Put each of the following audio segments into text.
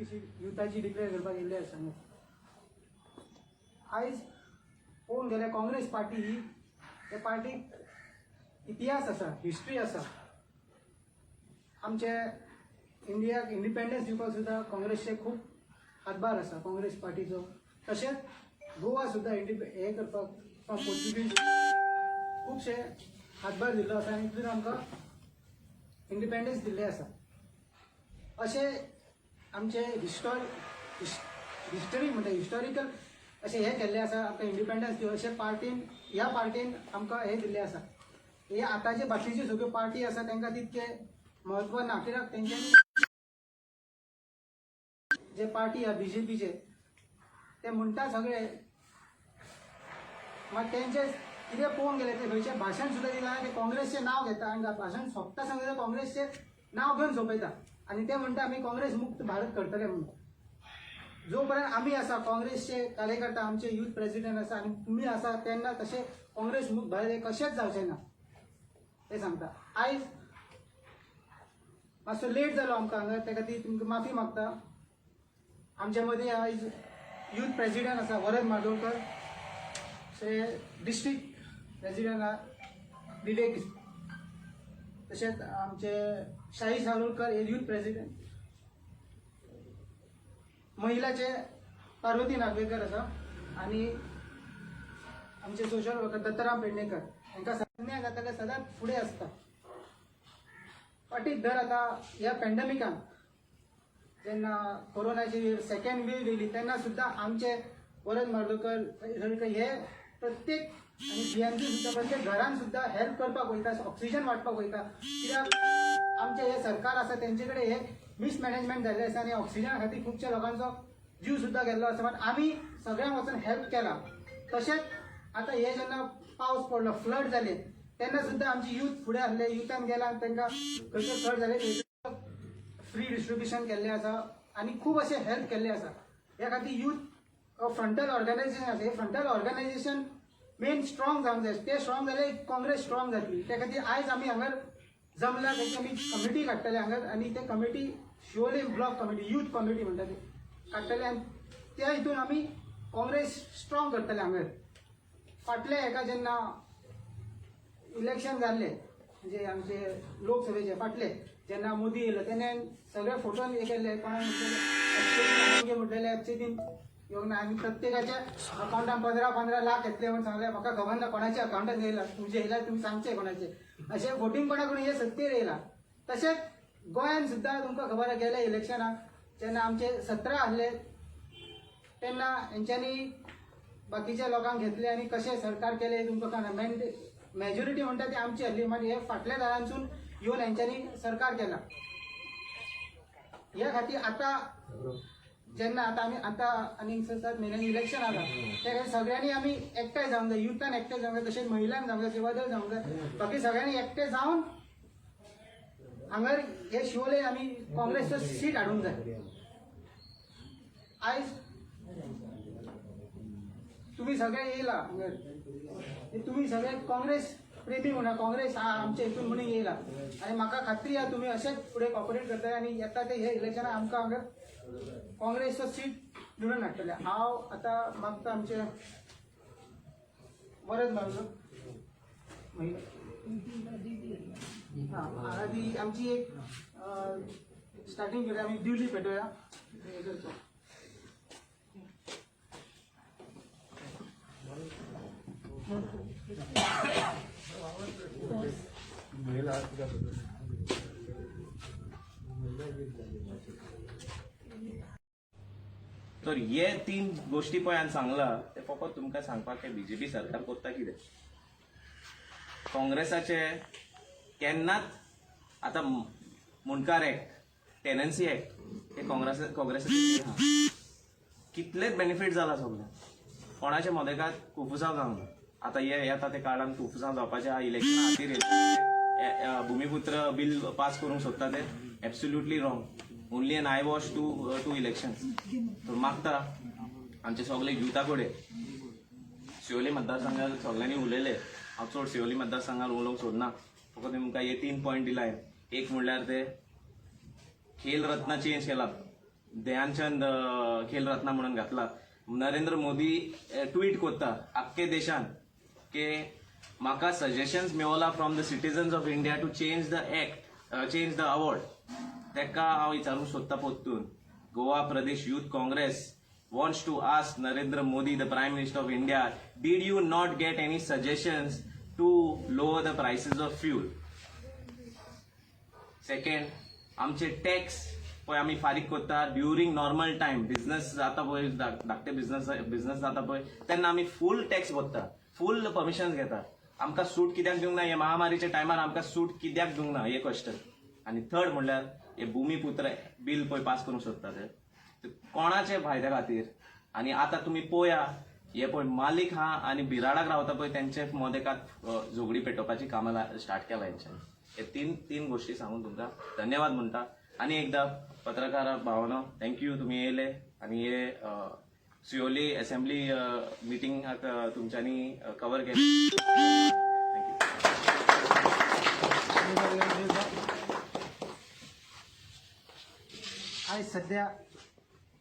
अशी युथाची डिक्लेअर करपाक येयल्ली आसा. आयज पळोवंक गेल्यार काँग्रेस पार्टी ही त्या पार्टीक इतिहास आसा, हिस्ट्री आसा. आमचे इंडियाक इंडिपेंडन्स दिवपाक सुद्दां काँग्रेसचे खूब हातभार आसा, काँग्रेस पार्टीचो. तशेंच गोवा सुद्दां हे करपाक फ्रॉम पोर्चुगीज खुबशे हातभार दिल्लो आसा आनी तितून आमकां इंडिपेंडन्स दिल्लें आसा. अशें आमचे हिस्टरी म्हणटा, हिस्टॉरिकल अशें हें केल्लें आसा. आमकां इंडिपेंडन्स दिवन अशें पार्टीन, ह्या पार्टीन आमकां हें दिल्लें आसा. हे आतांचे बाकीच्यो सगळ्यो पार्टी आसा तांकां तितकें म्हत्व ना, कित्याक तेंच्यांनी जे पार्टी आहा बीजेपीचे ते म्हणटा सगळे, मात तेंचे कितें पळोवंक गेले ते खंयचें भाशण सुद्दां दिलां ते काँग्रेसचें नांव घेता आनी भाशण सोंपता सांगता काँग्रेसचें नांव घेवन सोंपयता आनी ते म्हणटा आमी काँग्रेस मुक्त भारत करतले म्हणून. जो पर्यंत आमी आसा काँग्रेसचे कार्यकर्ता, आमचे यूथ प्रेसिडेंट आसा आनी तुमी आसा तेन्ना तशें काँग्रेस मुक्त भारत हें कशेंच जावचें ना ते सांगता. आयज मातसो लेट जालो आमकां हांगा, त्या खातीर तुमकां माफी मागता. आमच्या मदीं आयज यूथ प्रेसिडेंट आसा वरद मार्दोळकर, डिस्ट्रिक्ट प्रेसिडेंट आहा विवेक, तशेंच आमचे शाही सारोलकर हे यूथ प्रेसिडेंट, महिलाचे पार्वती नागवेकर आसा आनी आमचे सोशल वर्कर दत्ताराम पेडणेकर. हांकां सगळ्यांक जाता सदांच फुडें आसता. फाटीक धर आतां ह्या पॅन्डेमिकान जेन्ना कोरोनाची सेकंड वेव येयली तेन्ना सुद्दां आमचे वरद मार्दोळकर हे प्रत्येक आनी जीएमसी सुद्दां प्रत्येक घरान सुद्दां हेल्प करपाक वयता, ऑक्सिजन वांटपाक वयता. कित्याक आमचे हे सरकार आसा तेंचे कडेन हे मिसमॅनेजमेंट जाल्लें आसा आनी ऑक्सिजना खातीर खुबश्या लोकांचो जीव सुद्दां गेल्लो आसा. पण आमी सगळ्यांक वचून हेल्प केला. तशेंच आतां हे जेन्ना पावस पडलो, फ्लड जाले तेन्ना सुद्दां आमची यूथ फुडें आसले, युथान गेला आनी तांकां खंयचे फ्लड जाले थंयसर फ्री डिस्ट्रिब्युशन केल्लें आसा आनी खूब अशें हेल्प केल्लें आसा. ह्या खातीर यूथ फ्रंटल ऑर्गनायझेशन आसा. हे फ्रंटल ऑर्गनायझेशन मेन स्ट्रॉंग जावंक जाय. ते स्ट्रॉंग जाल्यार काँग्रेस स्ट्रॉंग जातली. त्या खातीर आयज आमी हांगा जमला तेची आमी कमिटी काडटले हांगा आनी ते committee Siolim block committee, youth committee म्हणटा ती काडटले आनी त्या हितून आमी काँग्रेस स्ट्रॉंग करतले हांगा. फाटल्या हेका जेन्ना इलेक्शन जाल्ले, म्हणजे आमचे लोकसभेचे फाटले जेन्ना मोदी येयलो तेन्ना सगळे फोटोन हे केल्ले, कोणाक म्हटलेले म्हटलेले अच्छे दिन येवंक ना आनी प्रत्येकाच्या अकाउंटान 15-15 लाख येतले म्हूण सांगले. म्हाका खबर ना कोणाच्या अकाउंटान येयला, तुमचे येयला तुमी सांगचे कोणाचे अशें वोटींग कोणा करून हे सत्तेर येयला. तशेंच गोंयान सुद्दां तुमकां खबर आहा, गेल्या इलेक्शनाक जेन्ना आमचे 17 आहले तेन्ना हेंच्यांनी बाकीच्या लोकांक घेतले आनी कशें सरकार केलें तुमकां कळना. मेन मेजॉरिटी म्हणटा ती आमची आहली, मागीर हे फाटल्या दारांसून येवन हेंच्यांनी सरकार केलां. ह्या खातीर आतां जेन्ना आतां आमी आतां आनी 6-7 म्हयन्यांनी इलेक्शन आसा त्या खातीर सगळ्यांनी आमी एकठांय जावंक जाय. युथान एकठांय जावंक जाय, तशेंच महिलांक जावंक जाय, सेवादल जावंक जाय, बाकी सगळ्यांनी एकटे जावन हांगर हे शिवोले आमी काँग्रेसचो सीट हाडूंक जाय. आयज तुमी सगळे येयला हांगर, तुमी सगळे काँग्रेस प्रेमी म्हणा, काँग्रेस आमच्या हितून म्हणून येयला आनी म्हाका खात्री आहा तुमी अशेंच फुडें कॉपरेट करतले आनी येता ते हे इलेक्शनाक आमकां हांगर काँग्रेसचो सीट निवडून हाडटले. हांव आतां मागता आमचे वरद मारलो महिला हां ती आमची एक स्टार्टींग करूया, आमी दिवली पेटोवया हे करचो. तर हे तीन गोष्टी पळय हांवें सांगला ते फकत तुमकां सांगपाक की बीजेपी सरकार करता कितें. काँग्रेसाचे केन्नाच आतां मुंडकार एक्ट, टेनन्सी एक्ट हे काँग्रेसाचे आहा. कितलेच बेनिफीट जाला सगळ्यांक, कोणाच्या मदेकात कुफुसांव जावंक ना. आतां हे येता ते काळान कुफुसांव जावपाचें आहा. इलेक्शना खातीर भुमिपुत्र बील पास करूंक सोदता ते absolutely wrong, only an eye wash to elections. तर मागता आमचे सगळे युथा कडेन शिवोली मतदारसंघात सगळ्यांनी उलयले, हांव चड शिवोली मतदारसंघात उलोवंक सोदना. फकत तुमकां हे 3 पॉयंट दिला. एक म्हणल्यार ते खेल रत्न चेंज केला, ध्यानचंद खेल रत्ना म्हणून घातला. नरेंद्र मोदी ट्वीट करता आख्खे देशान की म्हाका suggestions Mewla from the citizens of India to change the act, change the award. तेका हांव विचारूंक सोदता परतून, Goa Pradesh Youth Congress wants to ask Narendra Modi, the Prime Minister of India, did you not get any suggestions to lower the prices of fuel? Second, आमचे tax पळय आमी फारीक करता ड्युरींग नॉर्मल टायम, बिझनस जाता पळय, धाकटे business business जाता पळय तेन्ना आमी फूल टॅक्स भरता, फूल परमिशन घेता. आमकां सूट कित्याक दिवंक ना? हे महामारीच्या टायमार आमकां सूट कित्याक दिवंक ना, हे क्वेश्चन. आनी थर्ड म्हणल्यार हे भुमीपुत्र बील पळय पास करूंक सोदता ते कोणाचे फायद्या खातीर? आनी आतां तुमी पळया, हे पळय मालीक हा आनी बिराडाक रावता पळय तेंचे मदेकात झगडी पेटोवपाची कामां स्टार्ट केला हेंच्यांनी. हे तीन तीन गोश्टी सांगून तुमकां धन्यवाद म्हणटा. आनी एकदां पत्रकार भावानो, thank you, तुमी येयले आनी हे सियोली असेंब्ली मिटींगाक तुमच्यांनी कवर केलें. Thank you. आयज सध्या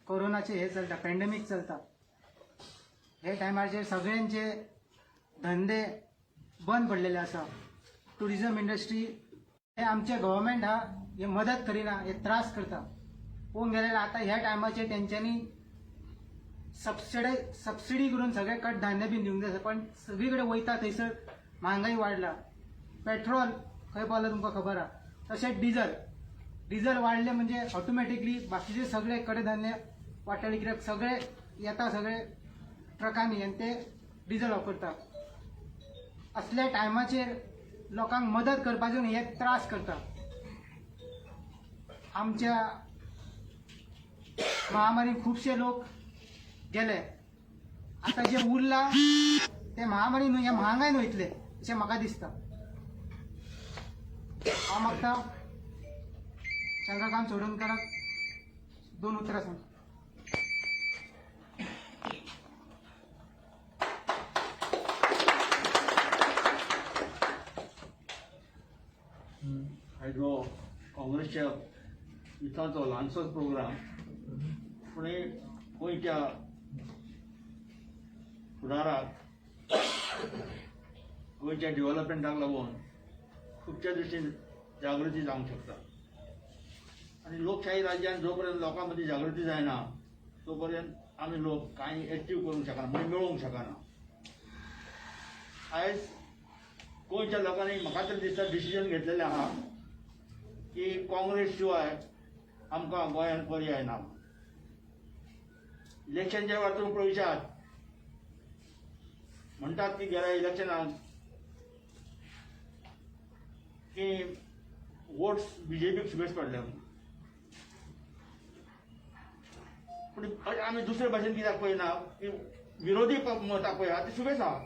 कोरोनाचे हे चलता, पॅन्डेमीक चलता. हे टायमाचेर सगळ्यांचे धंदे बंद पडलेले आसा. टुरिजम इंडस्ट्री हे आमचे गव्हर्मेंट हा हे मदत करिना, हे त्रास करता. पळोवंक गेल्यार आतां ह्या टायमाचेर तेंच्यांनी सबसिडी करून सगळे कडधान्य बीन दिवंक जाय, पण सगळी कडेन वयता थंयसर म्हारगाय वाडला. पेट्रोल खंय पावला तुमकां खबर आहा. तशेंच डिजल, डिजल वाडलें म्हणजे ऑटोमॅटिकली बाकीचे सगळे कडधान्य वाडटले, कित्याक सगळे येता सगळे ट्रकांनी आनी ते डिजल वापरता. असल्या टायमाचेर लोकांक मदत करपाचो न्ही, हे त्रास करता. आमच्या महामारीन खुबशे लोक गेले, आतां जे उरला ते महामारी न्हय, ह्या महागायन वयतले अशें म्हाका दिसता. हांव मागता चंद्रकांत चोडणकाराक दोन उतरां सांग. आयज हो काँग्रेसच्या युथाचो ल्हानसोच प्रोग्राम, पूण गोंयच्या फुडाराक, गोंयच्या डेव्हलपमेंटाक लागून खुबच्या दृश्टीन जागृती जावंक शकता. आनी लोकशाही राज्यान जो पर्यंत लोकां मदीं जागृती जायना तो पर्यंत आमी लोक कांय एचीव करूंक शकना, म्हणजे मेळोवंक शकना. आयज गोंयच्या लोकांनी म्हाका तरी दिसता डिसिजन घेतलेलें आहा की काँग्रेस शिवाय आमकां गोंयांत पर्याय ना. इलेक्शनच्या वेळार तुमी पळयशात, म्हणटात की गेल्या इलेक्शनाक की वोट्स बीजेपीक सुबेज पडले. पूण आमी दुसरे भाशेन कित्याक पळयना की विरोधी मतां पळय आहा ती सुबेज आहा.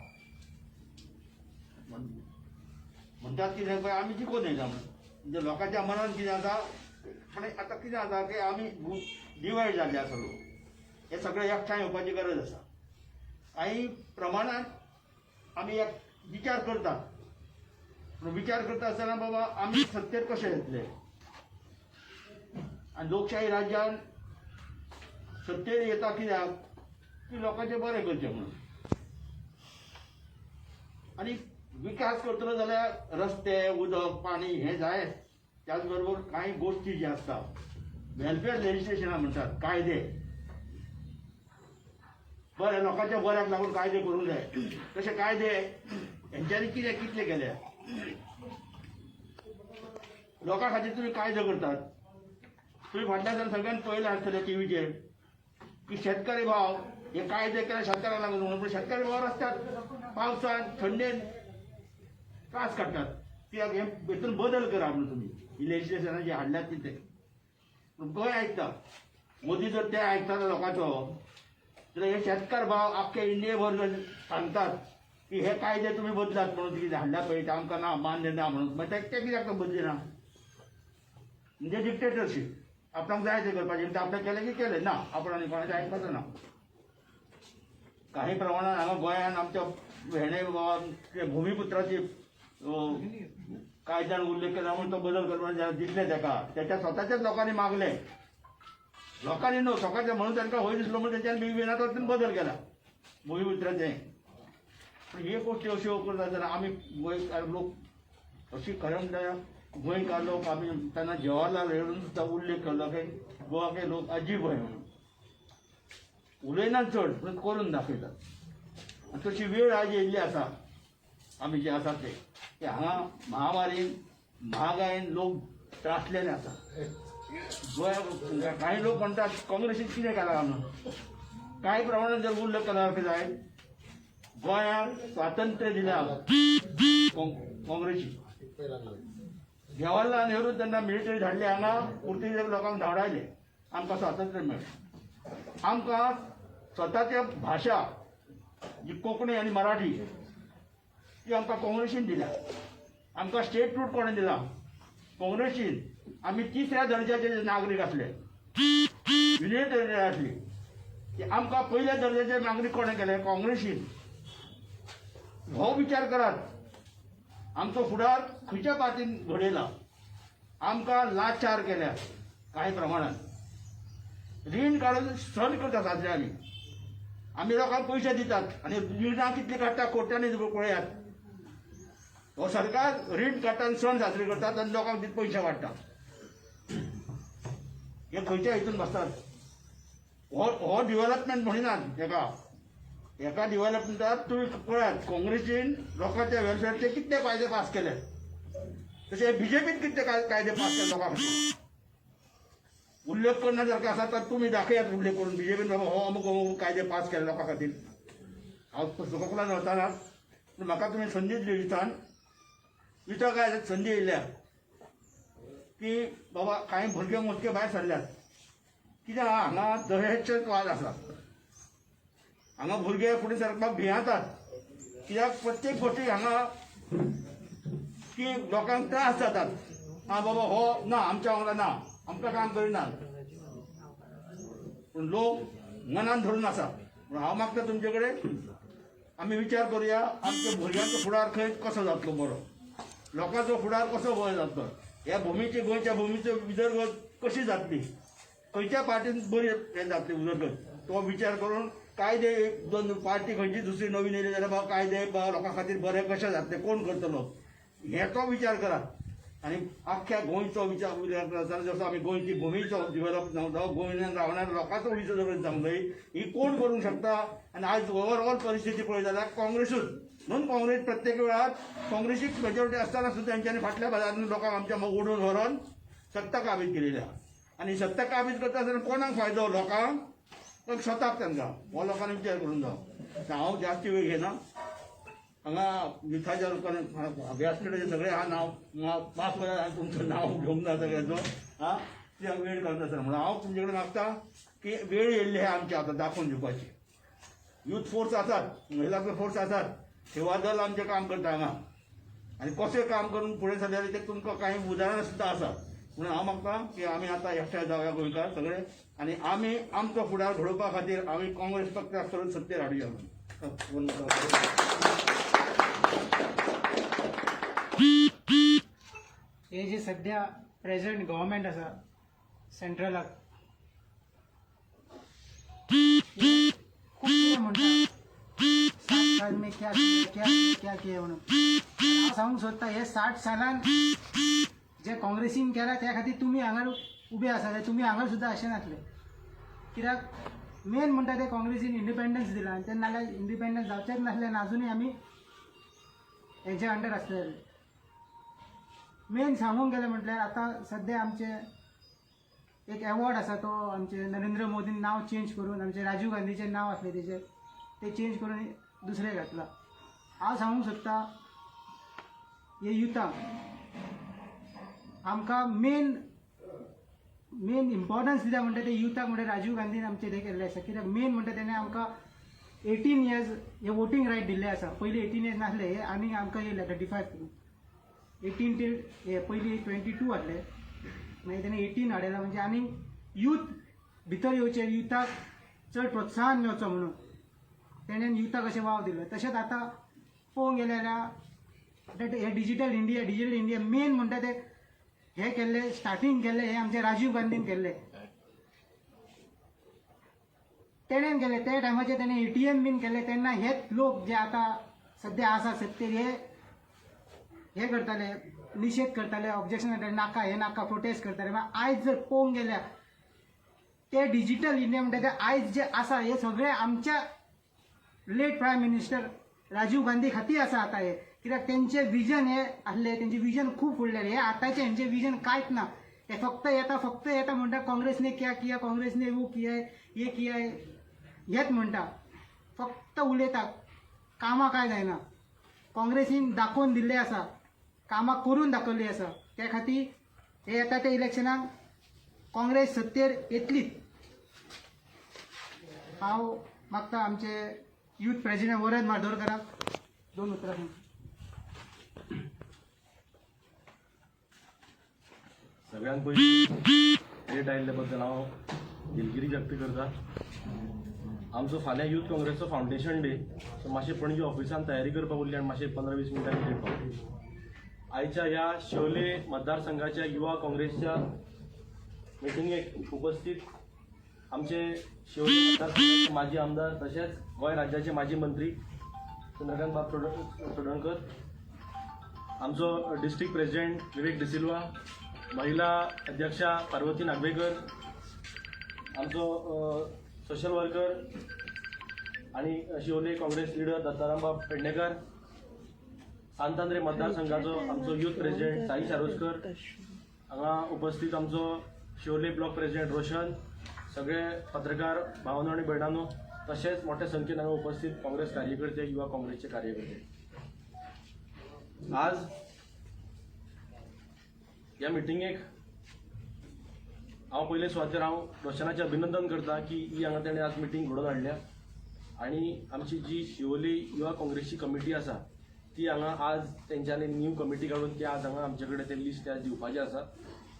म्हणटात कितें पळय आमी जिखोवन येयला म्हणून, म्हणजे लोकांच्या मनान कितें जाता. पण आतां कितें जाता की आमी डिवायड जाल्ले आसा लोक, हे सगळे एकठांय येवपाची गरज आसा. कांय प्रमाणांत आमी एक विचार करतात, पूण विचार करता आसतना बाबा आमी सत्तेर कशे येतले आनी लोकशाही राज्यान सत्तेर येता कित्याक की लोकांचें बरें करचें म्हणून. आनी विकास करतलो जाल्यार रस्ते, उदक, पाणी हें जायच. त्याच बरोबर कांय गोश्टी जी आसता वेलफेअर लेजिस्लेशनां म्हणटात, कायदे बरे लोकांच्या बऱ्याक लागून कायदे करूंक जाय. तशे कायदे हेंच्यांनी कितें कितले केले लोकां खातीर तुमी कायदे करतात. तुमी फाटल्या सगळ्यांनी पळयलें आसतलें टिवीचेर की शेतकरी भाव हे कायदे केले शेतकऱ्यांक लागून म्हणून, पूण शेतकरी भाव रस्त्यार पावसान थंडेन त्रास काडटात. कित्याक हे हितून बदल करा म्हणून तुमी ही लेजिस्लेशनां जी हाडल्यात ती. पूण गोंय आयकता, मोदी जर ते आयकता लोकांचो जाल्यार हे शेतकार भाव आख्खे इंडियेभर जर सांगतात की हे कायदे तुमी बदलात म्हणून कितें हाडल्या पळय ते आमकां ना मान्य ना म्हणून, मागीर ते कित्याक बदली ना? म्हणजे डिक्टेटरशीप, आपणाक जाय तें करपाचें, म्हणजे आपणें केलें की केलें ना, आपण आनी कोणाचें आयकपाचो ना. काही प्रमाणान हांगा गोंयान आमच्या हेणे बाबा भुमिपुत्राची कायद्यान उल्लेख केला म्हणून तो बदल करपाक दिसलें ताका, त्याच्या स्वताच्याच लोकांनी मागलें. लोकांनी न्हू स्वताचे म्हणून तांकां वयर दिसलो म्हणून तेंच्यानी विनात बदल केला भुंयपुत्राचें. पूण हे गोश्टी अश्यो करता जाल्यार आमी गोंयकार लोक अशी खरें म्हणल्यार गोंयकार लोक आमी तेन्ना जवाहरलाल नेरून सुद्दां उल्लेख केलो की गोवा के लोक अजीब है म्हणून. उलयनात चड पूण करून दाखयतात. आनी तशी वेळ आज येयल्ली आसा आमी जे आसा ते की हांगा महामारीन महागायेन लोक त्रासलेले आसा. गोंया कांय लोक म्हणटात काँग्रेसीन कितें केलां म्हणून. कांय प्रमाणात जर उल्लेख केला जाय गोंयांक स्वातंत्र्य दिलां काँग्रेसी. जवाहरलाल नेहरू तेन्ना मिलिटरी धाडली हांगा पुर्तुगेज लोकांक धांवडायले आमकां स्वातंत्र्य मेळ्ळें. आमकां स्वताची भाशा जी कोंकणी आनी मराठी ती आमकां काँग्रेसीन दिल्या. आमकां स्टेट रूट कोणें दिला? काँग्रेसीन. आमी तिसऱ्या दर्जाचे नागरीक आसले, युनियन टेरिटरी आसली ती आमकां पयल्या दर्जाचे नागरीक कोणें केले? काँग्रेसीन. हो विचार करात आमचो फुडार खंयच्या पार्टीन घडयला. आमकां लाचार केल्या कांय प्रमाणात. रीण काडून सण करता साजरे आमी. आमी लोकांक पयशे दितात आनी रिणां कितली काडटा कोट्यांनी पळयात. हो सरकार रीण काडटा आनी सण साजरे करतात आनी लोकांक पयशे वाडटा. हे खंयच्या हितून बसतात? हो हो डिवलपमेंट म्हणिनात हेका. एका डिवलपमेंटात तुमी पळयात काँग्रेसीन लोकांच्या वेलफेअरचे कितले कायदे पास केले, तशें बीजेपीन कितले कायदे पास केले लोकां खातीर. उल्लेख करना सारको आसा तर तुमी दाखयात उल्लेख करून बीजेपीन बाबा हो अमुक अमुक कायदे पास केले लोकां खातीर. हांव कोंकणान वतना पूण म्हाका तुमी संदी दिली युथान. युथा काय संदी येयल्या की बाबा कांय भुरगे मोजके भायर सरल्यात. कित्याक हांगा दहेजचेच वाद आसा. हांगा भुरगे फुडें सरपाक भियेतात. कित्याक प्रत्येक गोश्टीक हांगा की लोकांक त्रास जातात. आं बाबा हो ना आमच्या वांगडा ना, आमकां काम करिना. पूण लोक मनान धरून आसा. पूण हांव मागता तुमचे कडेन आमी विचार करुया आमच्या भुरग्यांचो फुडार खंय कसो जातलो बरो, लोकांचो फुडार कसो बरो जातलो, ह्या भुमीची गोंयच्या भुमीची उदरगत कशी जातली, खंयच्या पार्टीन बरी हें जातली उदरगत, तो विचार करून कायदे एक दोन पार्टी खंयची दुसरी नवीन येयली जाल्यार बाबा कायदे बाबा लोकां खातीर बरे कशे जातले, कोण करतलो हेचो विचार करात. आनी आख्ख्या गोंयचो विचार जाल्यार जसो आमी गोंयची भुमीचो डिवेलप जावंक जावं, गोंयान रावणाऱ्या लोकांचो उदरगत जावंक जाय, ही कोण करूंक शकता. आनी आयज ओवरऑल परिस्थिती पळयत जाल्यार काँग्रेसूच म्हणून काँग्रेस प्रत्येक वेळार काँग्रेसीक मेजॉरिटी आसतना सुद्दां तेंच्यांनी फाटल्या बाजारांनी लोकांक आमच्या ओडून व्हरोन सत्ता काबीज केलेली आहा. आनी सत्ता काबीज करता आसतना कोणाक फायदो? लोकांक, स्वताक तांकां. हो लोकांनी विचार करून जावं. हांव जास्ती वेळ घेना. हांगा युथाच्या लोकांनी व्यासपीठाचे सगळे हा नांव माफ करा तुमचं नांव घेवंक ना सगळ्यांचो हा कित्याक वेळ करता सर. म्हणून हांव तुमचे कडेन मागता की वेळ येयल्ली आहा आमची आतां दाखोवन दिवपाची. युथ फोर्स आसात, महिला फोर्स आसात, सेवा दल आमचें काम करता हांगा. आनी कशें काम करून फुडें सरले तें तुमकां कांय उदाहरणां सुद्दां आसा. म्हणून हांव मागता की आमी आतां एकठांय जावया गोंयकार सगळे आनी आमी आमचो फुडार घडोवपा खातीर आमी काँग्रेस पक्षाक करून सत्तेर हाडुया म्हणून. हे जे सध्या प्रेझेंट गव्हर्मेंट आसा सेंट्रलाक खूब कितें म्हणटा, 60 साल में क्या किया, क्या किया, क्या किया म्हणून. हांव सांगूंक सोदता हे 60 सालान जे काँग्रेसीन केला त्या खातीर तुमी हांगा उबे आसा, तुमी हांगा सुद्दां अशें नासले. कित्याक मेन म्हणटा ते काँग्रेसीन इंडिपेंडन्स दिला आनी तेन्ना नाल्यार इंडिपेंडन्स जावचेंच नासलें आनी आजुनूय आमी हेंच्या अंडर आसले. मेन सांगूंक गेलें म्हटल्यार आतां सद्या आमचे एक एवॉर्ड आसा तो आमचे नरेंद्र मोदीन नांव चेंज करून आमचे राजीव गांधीचें नांव आसलें तेजेर तें चेंज करून दुसरें घातलां. हांव सांगूंक सोदता हे युथाक आमकां मेन मेन इम्पॉर्टन्स दिता म्हणटा ते युथाक म्हणटा राजीव गांधीन आमचें तें केल्लें आसा. कित्याक मेन म्हणटा तेणें आमकां 18 इयर्स हे वोटींग रायट दिल्लें आसा. पयलीं 18 इयर्स नासले, हे आनी आमकां येयले 35 करून 18 टील हे पयलीं 22 आहले, मागीर तेणें 18 हाडयला. म्हणजे आनी यूथ भितर येवचें, युथाक चड प्रोत्साहन मेळचो म्हणून तेणें युथाक अशें वाव दिलो. तशेंच आतां पळोवंक गेलें जाल्यार हे digital India, digital India main म्हणटा ते हे केल्ले, स्टार्टींग केल्ले हे आमचे राजीव गांधीन केल्ले. तेणेन केलें त्या टायमाचेर तेणें एटीएम बीन केलें तेन्ना हेच लोक जे आतां सद्या आसा सत्तेर हे हे करताले, निशेध करताले, ऑब्जेक्शन करताले, नाका हे नाका, प्रोटेस्ट करताले. मागीर आयज जर पळोवंक गेल्यार ते डिजिटल इंडिया म्हणटा ते आयज जे आसा हे सगळे आमच्या late prime minister Rajiv Gandhi खातीर आसा आतां हे, कित्याक तेंचे विजन हे आसले, तेंचे विजन खूब फुडलें. हे आतांचे हेंचे विजन कांयच ना, हे फक्त येता फक्त येता म्हणटा काँग्रेसने क्या किया, काँग्रेसने वो किया है, ये किया है, हेच म्हणटा, फक्त उलयता, कामां कांय जायना. काँग्रेसीन दाखोवन दिल्लें आसा, कामां करून दाखयल्लीं आसा. त्या खातीर हे येता त्या इलेक्शनाक काँग्रेस सत्तेर येतलीच. हांव मागता आमचे यूथ प्रेसिडेंट वरद म्हार्दोळकराक दोन उतरां सांगचीं. सगळ्यांत पयलीं लेट आयिल्ले बद्दल हांव दिलगिरी व्यक्त करता. आमचो फाल्यां यूथ काँग्रेसचो फावंडेशन डे, सो मातशें पणजे ऑफिसान तयारी करपाक उरली आनी मातशें 15-20 मिनटांनी लेट पावले. आयच्या ह्या शिवोले मतदारसंघाच्या युवा काँग्रेसच्या मिटिंगेक उपस्थित आमचे शिवोले मतदारसंघाचे माजी आमदार तशेंच गोंय राज्याचे माजी मंत्री चंद्रकांत बाब चोडणकर, आमचो डिस्ट्रिक्ट प्रेसिडेंट विवेक डिसिल्वा, महिला अध्यक्षा पार्वती नागवेकर, आमचो सोशल वर्कर आणि शिवोले काँग्रेस लिडर दत्ताराम बाब पेडणेकर, सांतांद्रे मतदारसंघाचो आमचो यूथ प्रेसिडेंट साई शारोजकर, हांगा उपस्थित आमचो शिवोले ब्लॉक प्रेसिडेंट रोशन, सगळे पत्रकार भावानो आनी भयणांनो, तशेंच मोठ्या संख्येन हांगा उपस्थित काँग्रेस कार्यकर्ते, युवा काँग्रेसचे कार्यकर्ते. आज ह्या मिटिंगेक हांव पयले सुवातेर हांव रोशनाचें अभिनंदन करता की ही हांगा तेणें आज मिटींग घडोवन हाडल्या आनी आमची जी शिवोली युवा काँग्रेसची कमिटी आसा ती हांगा आज तेंच्यांनी न्यू कमिटी काडून ती आज हांगा आमचे कडेन ते लिस्ट आज दिवपाची आसा.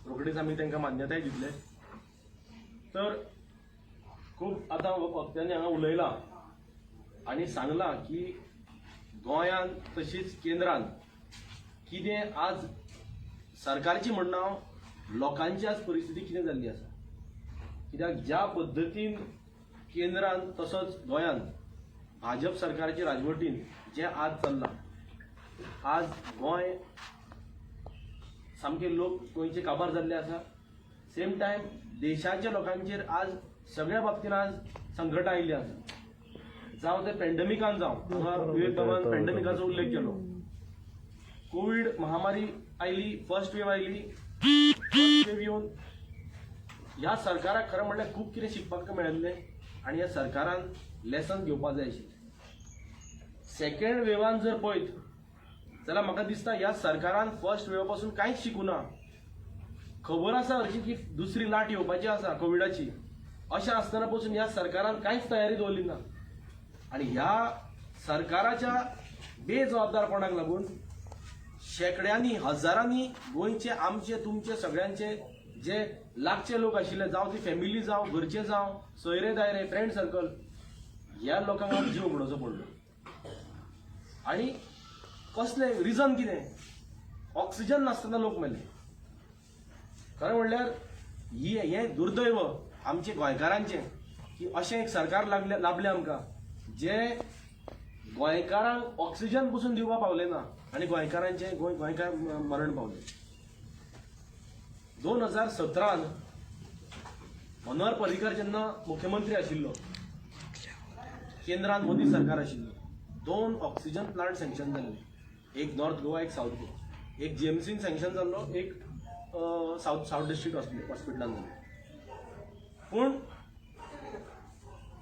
रोखडीच आमी तांकां मान्यताय दितले. तर खूब आतां वक्त्यांनी हांगा उलयलां आनी सांगलां की गोंयांत तशीच केंद्रान कितें आज सरकारची म्हणना हांव, लोकांची आज परिस्थिती कितें जाल्ली आसा. कित्याक ज्या पद्दतीन केंद्रान तसोच गोंयांत भाजप सरकारची राजवटीन जें आज चल्लां, आज गोंय सामके लोक गोंयचे काबार जाल्ले आसा. सेम टायम देशाच्या लोकांचेर आज सगळ्या बाबतीन आज संकटां आयिल्लीं आसा. जावं ते पॅन्डेमिकान जावं, हांगा विवेक बाबान पॅन्डेमिकाचो उल्लेख केलो. कोवीड महामारी आयली, फर्स्ट वेव आयली, फर्स्ट वेव येवन ह्या सरकाराक खरें म्हणल्यार खूब कितें शिकपाक मेळिल्लें आनी ह्या सरकारान लेसन घेवपाक जाय आशिल्लें. सेकंड वेवान जर पळयत जाल्यार म्हाका दिसता ह्या सरकारान फर्स्ट वेवा पासून कांयच शिकूना. खबर आसा हरशीं की दुसरी लाट येवपाची आसा कोविडाची, अशें आसतना पसून ह्या सरकारान कांयच तयारी दवरली ना आनी ह्या सरकाराच्या बेजबाबदारपणाक लागून शेंकड्यांनी हजारांनी गोंयचे आमचे तुमचे सगळ्यांचे जे लागचे लोक आशिल्ले, जावं ती फॅमिली जावं, घरचे जावं, सोयरे दायरे, फ्रेंड सर्कल, ह्या लोकांक आज जीव उगडोवचो पडलो. आनी कसलें रिजन कितें, ऑक्सिजन नासतना लोक मेले. खरें म्हणल्यार ही हें दुर्दैव आमचे गोंयकारांचें की अशें एक सरकार लागलें लाभलें आमकां जे गोंयकारांक ऑक्सिजन पसून दिवपाक पावले ना आनी गोंयकारांचें गोंयकार मरण पावले. 2017 मनोहर पर्रीकर जेन्ना मुख्यमंत्री आशिल्लो, केंद्रान मोदी सरकार आशिल्लो, 2 ऑक्सिजन प्लांट सँक्शन जाल्ले, एक नॉर्थ गोवा, एक सावथ गोवा. एक जीएमसीन सँक्शन जाल्लो, एक सावथ डिस्ट्रिक्ट हॉस्पिटलान जाल्लो. पूण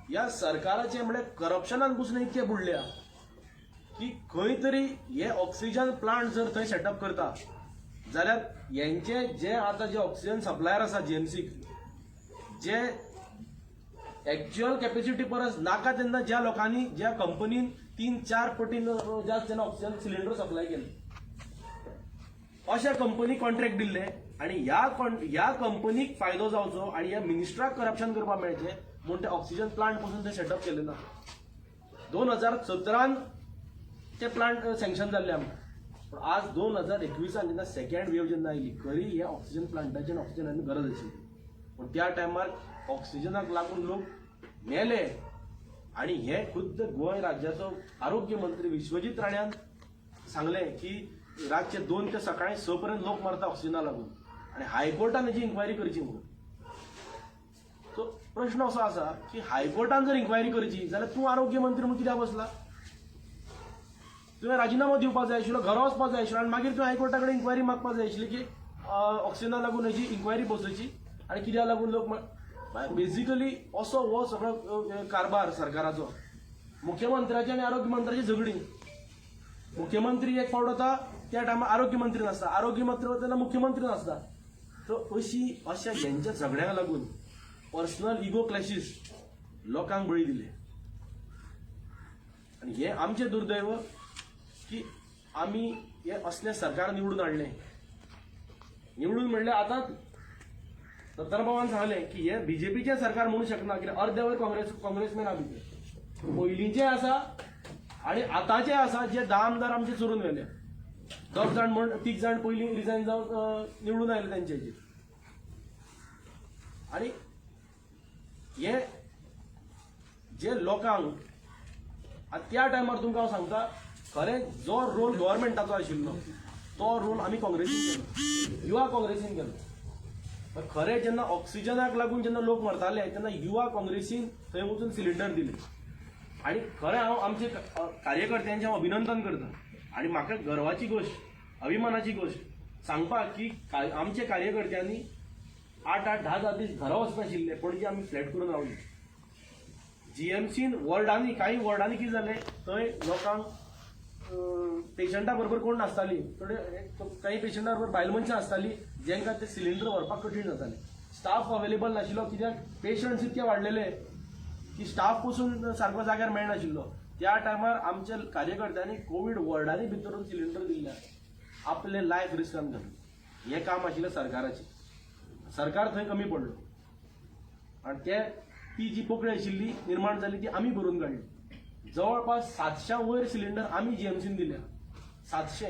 ह्या सरकाराचें म्हळ्यार करप्शनान पसून इतकें बुडल्या की खंय तरी हे ऑक्सिजन प्लांट जर थंय सेटअप करता जाल्यार हेंचे जे आतां जे ऑक्सिजन सप्लायर आसा जीएमसीक, जे एक्च्युअल कॅपेसिटी परस नाका तेन्ना ज्या लोकांनी ज्या कंपनीन 3-4 पटीन जास्त जेन्ना ऑक्सिजन सिलिंडर सप्लाय केले, अशा कंपनीक कॉन्ट्रॅक्ट दिल्ले आनी ह्या कंपनीक फायदो जावचो आनी ह्या मिनिस्टराक करप्शन करपाक मेळचें म्हूण ते ऑक्सिजन प्लांट पसून ते सेटअप केले ना. 2017 ते प्लांट सँक्शन जाल्ले आमकां, पूण आज 2021 जेन्ना सेकंड वेव जेन्ना आयली, खरी ह्या ऑक्सिजन प्लांटाची आनी ऑक्सिजनाची गरज आशिल्ली, पूण त्या टायमार ऑक्सिजनाक लागून लोक मेले. आणि हे खुद्द गोंय राज्याचो आरोग्य मंत्री विश्वजीत राण्यान सांगलें की रातचे 2 ते सकाळी 6 पर्यंत लोक मरता ऑक्सिजना लागून आणि हायकोर्टान हेची इन्क्वायरी करची म्हणून. सो प्रश्न असो आसा की हायकोर्टान जर इन्क्वायरी करची जाल्यार तूं आरोग्य मंत्री म्हणून कित्याक बसला? तुवें राजिनामो दिवपाक जाय आशिल्लो, घरा वचपाक जाय आशिल्लो आनी मागीर तुवें हायकोर्टा कडेन इन्क्वायरी मागपाक जाय आशिल्ली की ऑक्सिजना लागून हेची इन्क्वायरी बसोवची आनी कित्याक लागून लोक. बेजिकली असो हो सगळो कारभार सरकाराचो. मुख्यमंत्र्याचे आनी आरोग्य मंत्र्याची झगडी. मुख्यमंत्री एक फावट वता त्या टायमार आरोग्य मंत्री नासता, आरोग्य मंत्री वता तेन्ना मुख्यमंत्री नासता. सो अशी अशा हेंच्या झगड्यांक लागून पर्सनल इगो क्लॅशीस लोकांक बळी दिले. आनी हें आमचें दुर्दैव की आमी हे असलें सरकार निवडून हाडलें. निवडून म्हणल्यार आतां दत्तारामबाबान सांगलें की हे बीजेपीचें सरकार म्हणू शकना, कित्याक अर्दे वयर काँग्रेसमॅन आहा भितर, पयलींचे आसा आनी आतांचे आसा जे 10 आमदार आमचे चोरून व्हेले. 10 जाण म्हण 3 जाण पयलीं रिजायन जावन निवडून आयले तेंचे हेजेर. आनी हे जे लोकांक आतां त्या टायमार तुमकां हांव सांगता खरें जो रोल गव्हर्मेंटाचो आशिल्लो तो रोल आमी काँग्रेसीन केलो, युवा काँग्रेसीन केलो. खरें जेन्ना ऑक्सिजनाक लागून जेन्ना लोक मरताले तेन्ना युवा काँग्रेसीन थंय वचून सिलिंडर दिले. आनी खरें हांव आमचे कार्यकर्त्यांचें हांव अभिनंदन करता आनी म्हाका गर्वाची गोश्ट, अभिमानाची गोश्ट सांगपाक की आमचे कार्यकर्त्यांनी 8 8 10 10 दीस घरा वचनाशिल्ले, पणजे आमी फ्लॅट करून रावली. जीएमसीन वॉर्डांनी, कांय वॉर्डांनी कितें जालें थंय लोकांक पेशंटा बरोबर कोण नासताली, थोडे काही पेशंटा बरोबर बायल मनशां आसताली जेंकां ते सिलिंडर व्हरपाक कठीण जातालें. स्टाफ अवेलेबल नाशिल्लो कित्याक पेशंट्स इतके वाडलेले की स्टाफ पसून सारको जाग्यार मेळनाशिल्लो. त्या टायमार आमच्या कार्यकर्त्यांनी कोवीड वॉर्डांनी भितर सिलिंडर दिल्ले, आपले लायफ रिस्कान घातली. हें काम आशिल्लें सरकाराचें. सरकार थंय कमी पडलो आनी ते ती जी पोकळी आशिल्ली निर्माण जाली ती आमी भरून काडली. जवळपास 700 वयर सिलिंडर आमी जीएमसीन दिल्या. 700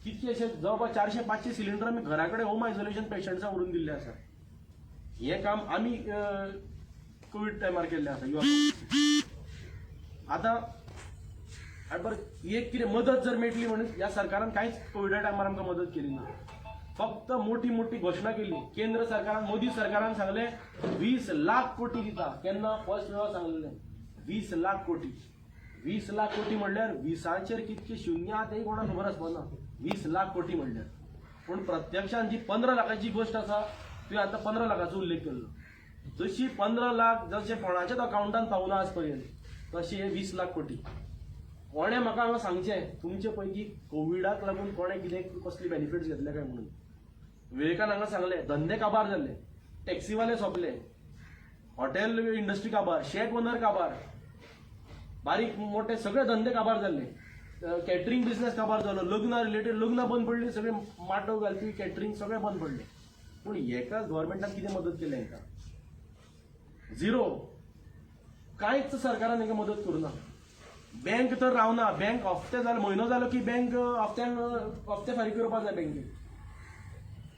कितके अशे जवळपास 400-500 सिलिंडर आमी घरा कडेन होम आयसोलेशन पेशंट्सां व्हरून दिल्ले आसा. हें काम आमी कोवीड टायमार केल्लें आसा युवा. आतां बरें एक कितें मदत जर मेळटली म्हणून ह्या सरकारान कांयच कोविडा टायमार आमकां मदत केली ना. फक्त मोठी मोठी घोशणा केली. केंद्र सरकारान, मोदी सरकारान सांगलें 20 लाख कोटी दिता. केन्ना फर्स्ट वेळार सांगलें 20 लाख कोटी. 20 लाख कोटी म्हणल्यार 20 कितके शून्य आहा तेय कोणाक खबर आसपा ना. 20 लाख कोटी म्हणल्यार पूण प्रत्यक्षान जी 15 लाखाची गोश्ट आसा तुवें आतां 15 लाखाचो उल्लेख केल्लो. जशी 15 लाख जशें कोणाच्याच अकावंटान पावना आज पर्यंत तशी हे 20 लाख कोटी. कोणें म्हाका हांगा सांगचें तुमचे पैकी कोविडाक लागून कोणें कितें कसली बेनिफिट्स घेतले काय म्हणून. विवेकान हांगा सांगलें धंदे काबार जाल्ले, टॅक्सीवाले सोंपले, हॉटेल इंडस्ट्री काबार, शॅक ओनर काबार, बारीक मोठे सगळे धंदे काबार जाल्ले, कॅटरींग बिझनेस काबार जालो, लग्नां रिलेटेड लग्नां बंद पडली, सगळे माटव घालपी कॅटरींग सगळें बंद पडलें. पूण हेका गव्हर्मेंटान कितें मदत केल्या हेंकां? झिरो. कांयच सरकारान हेंकां मदत करूं ना. बँक तर रावना, बँक हफ्ते जाले म्हयनो जालो की बँक हफ्त्यांक हफ्ते फारीक करपाक जाय बँकेक.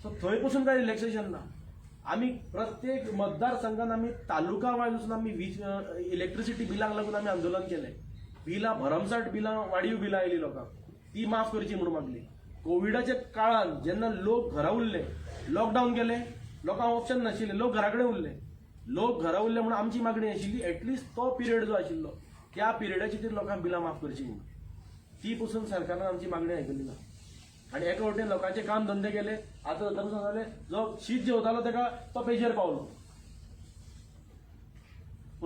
सो थंय पसून कांय रिलॅक्सेशन ना. आमी प्रत्येक मतदारसंघान आमी तालुका वायज वचून आमी वीज इलेक्ट्रिसिटी बिलांक लागून आमी आंदोलन केलें. बिलां भरमसाठ बिलां वाडीव बिलां आयली लोकांक, ती माफ करची म्हणून मागली. कोविडाच्या काळान जेन्ना लोक घरा उरले, लॉकडावन केलें, लोकांक ऑप्शन नाशिल्लें, लोक घरा कडेन उरले. लोक घरा उरले म्हणून आमची मागणी आशिल्ली एटलिस्ट तो पिरियड जो आशिल्लो त्या पिरियडाची तरी लोकांक बिलां माफ करची म्हणून. ती पसून सरकारान आमची मागणी आयकली ना. आनी एका वटेन लोकांचे काम धंदे गेले. आतां जाता जालें जो शीत जेवतालो ताका तो पेजेर पावलो.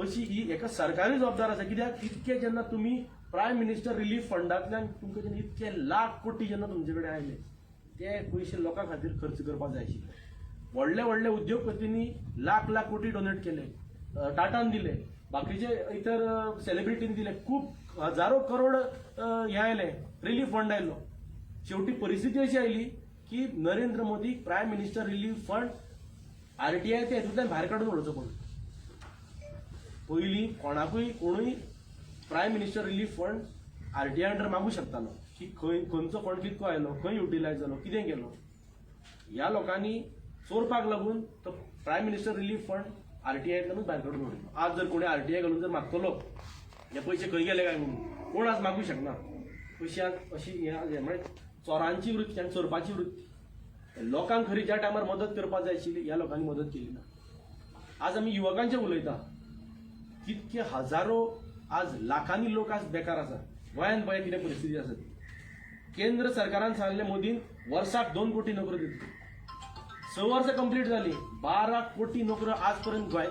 अशी ही एका सरकारी जबाबदार आसा. कित्याक इतके जेन्ना तुमी प्रायम मिनिस्टर रिलीफ फंडांतल्यान तुमकां जेन्ना इतके लाख कोटी जेन्ना तुमचे कडेन आयले ते पयशे लोकां खातीर खर्च करपाक जाय आशिल्ले. व्हडले व्हडले उद्योगपतींनी लाख लाख कोटी डोनेट केले, टाटान दिले, बाकीचे इतर सेलिब्रिटीन दिले, खूब हजारो करोड हे आयले, रिलीफ फंड आयलो. शेवटी परिस्थिती अशी आयली की Narendra Modi prime minister relief fund RTI ते हेतूंतल्यान भायर काडून उडोवचो पडलो. पयलीं कोणाकूय कोणूय prime minister relief fund RTI under मागूं शकतालो की खंय खंयचो फंड कितको आयलो, खंय युटिलायज जालो, कितें केलो. ह्या लोकांनी चोरपाक लागून तो प्रायम मिनिस्टर रिलीफ फंड आरटीआयतल्यानूच भायर काडून उडयलो. आज जर कोणी आरटीआय घालून जर मागतलो हे पयशे खंय गेले काय म्हणून, कोण आज मागूं शकना. पयशे आज अशी हें म्हळ्यार चोरांची वृत्ती आनी चोरपाची वृत्ती. लोकांक खरी ज्या टायमार मदत करपाक जाय आशिल्ली ह्या लोकांनी मदत केली ना. आज आमी युवकांचें उलयता, कितके हजारो आज लाखांनी लोक आज बेकार आसा. गोंयांत पळय कितें परिस्थिती आसा ती. केंद्र सरकारान सांगलें मोदीन वर्साक 2 कोटी नोकऱ्यो दितली. 6 वर्सां कंप्लीट जाली, 12 कोटी नोकऱ्यो आज पर्यंत गोंय